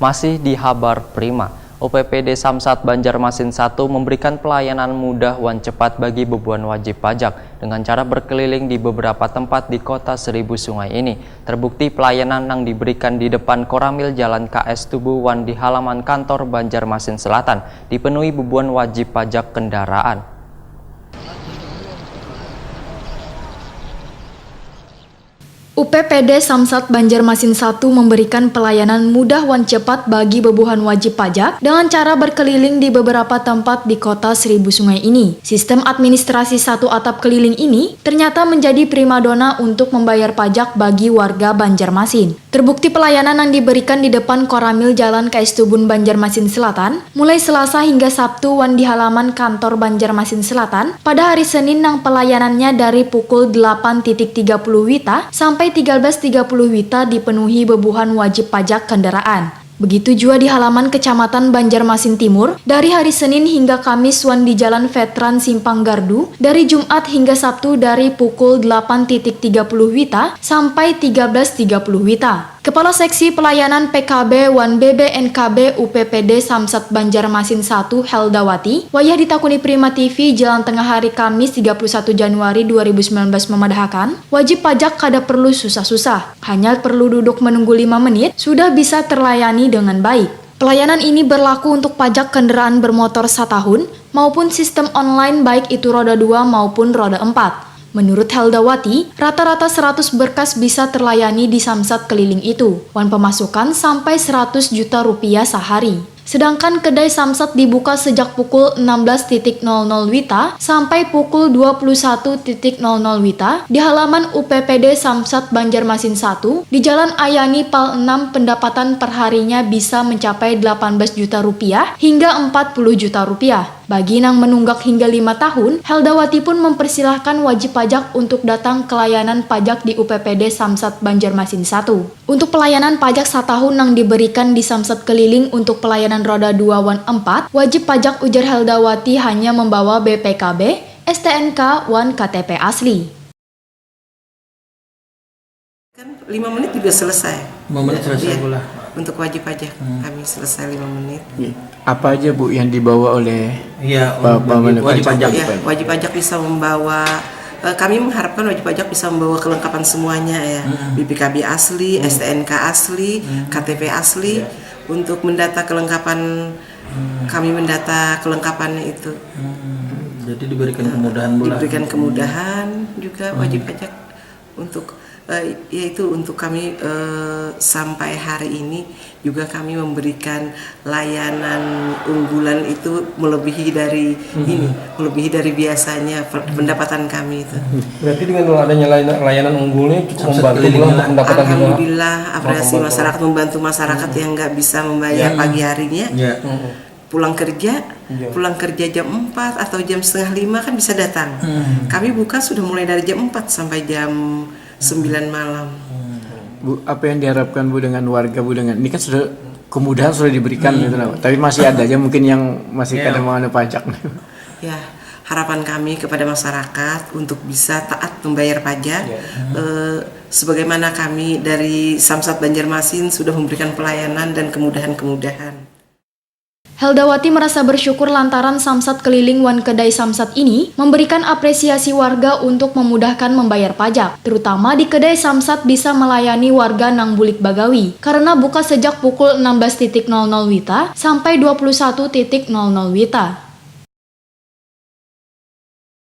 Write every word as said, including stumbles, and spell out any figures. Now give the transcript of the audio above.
Masih di Habar Prima, U P P D Samsat Banjarmasin satu memberikan pelayanan mudah wan cepat bagi bebuan wajib pajak dengan cara berkeliling di beberapa tempat di kota Seribu Sungai ini. Terbukti pelayanan yang diberikan di depan Koramil Jalan K S Tubuh wan di halaman kantor Banjarmasin Selatan dipenuhi bebuan wajib pajak kendaraan. U P P D Samsat Banjarmasin satu memberikan pelayanan mudah wan cepat bagi bebuhan wajib pajak dengan cara berkeliling di beberapa tempat di kota Seribu Sungai ini. Sistem administrasi satu atap keliling ini ternyata menjadi primadona untuk membayar pajak bagi warga Banjarmasin. Terbukti pelayanan yang diberikan di depan Koramil Jalan Kaistubun Banjarmasin Selatan, mulai Selasa hingga Sabtu wan di halaman kantor Banjarmasin Selatan pada hari Senin nang pelayanannya dari pukul delapan titik tiga puluh wita sampai tiga belas tiga puluh wita dipenuhi bebuhan wajib pajak kendaraan. Begitu jua di halaman Kecamatan Banjarmasin Timur dari hari Senin hingga Kamis wan di Jalan Veteran Simpang Gardu dari Jumat hingga Sabtu dari pukul delapan titik tiga puluh wita sampai tiga belas tiga puluh wita. Kepala Seksi Pelayanan P K B wan B B N K B U P P D Samsat Banjarmasin satu Heldawati wayah ditakuni Prima T V jalan tengah hari Kamis tiga puluh satu Januari dua ribu sembilan belas memadahakan, wajib pajak kada perlu susah-susah, hanya perlu duduk menunggu lima menit sudah bisa terlayani dengan baik. Pelayanan ini berlaku untuk pajak kendaraan bermotor satahun maupun sistem online baik itu roda dua maupun roda empat. Menurut Heldawati, rata-rata seratus berkas bisa terlayani di Samsat keliling itu, wan pemasukan sampai seratus juta rupiah sahari. Sedangkan kedai Samsat dibuka sejak pukul enam belas titik nol nol wita sampai pukul dua puluh satu titik nol nol wita di halaman U P P D Samsat Banjarmasin satu di Jalan Ayani Pal enam pendapatan perharinya bisa mencapai delapan belas juta rupiah hingga empat puluh juta rupiah. Bagi nang menunggak hingga lima tahun, Heldawati pun mempersilahkan wajib pajak untuk datang ke layanan pajak di U P P D Samsat Banjarmasin satu. Untuk pelayanan pajak satahun nang diberikan di Samsat keliling untuk pelayanan roda dua wan empat, wajib pajak ujar Heldawati hanya membawa B P K B, S T N K, wan K T P asli. Kan lima menit juga selesai. Lima menit selesai Iya, pula. Untuk wajib pajak kami selesai lima menit. Apa aja Bu yang dibawa oleh Iya, Pak- untuk Pak wajib, Manager wajib pajak. Ya, wajib pajak bisa membawa eh, kami mengharapkan wajib pajak bisa membawa kelengkapan semuanya ya. B P K B asli, S T N K asli, K T P asli untuk mendata kelengkapan kami mendata kelengkapannya itu. Hmm, jadi diberikan kemudahan pula. Diberikan kemudahan juga wajib pajak untuk eh, yaitu untuk kami eh, sampai hari ini juga kami memberikan layanan unggulan itu melebihi dari ini, melebihi dari biasanya per- pendapatan kami itu. Berarti dengan adanya layanan, layanan unggul ini cukup Samsat membantu keliling pula lah. untuk pendapatan juga. Alhamdulillah, apresiasi masyarakat membantu masyarakat yang nggak bisa membayar pagi harinya. Ya. Pulang kerja, Iya. pulang kerja jam empat atau jam setengah lima kan bisa datang. Kami buka sudah mulai dari jam empat sampai jam sembilan malam. Bu, apa yang diharapkan Bu dengan warga Bu dengan ini kan sudah kemudahan sudah diberikan gitu nah, tapi masih ada aja mungkin yang masih Iya. Kada mau anu pajak. Ya, harapan kami kepada masyarakat untuk bisa taat membayar pajak. Eh, sebagaimana kami dari Samsat Banjarmasin sudah memberikan pelayanan dan kemudahan-kemudahan. Heldawati merasa bersyukur lantaran Samsat keliling wan kedai Samsat ini memberikan apresiasi warga untuk memudahkan membayar pajak, terutama di kedai Samsat bisa melayani warga nang bulik bagawi karena buka sejak pukul enam belas titik nol nol wita sampai dua puluh satu titik nol nol wita.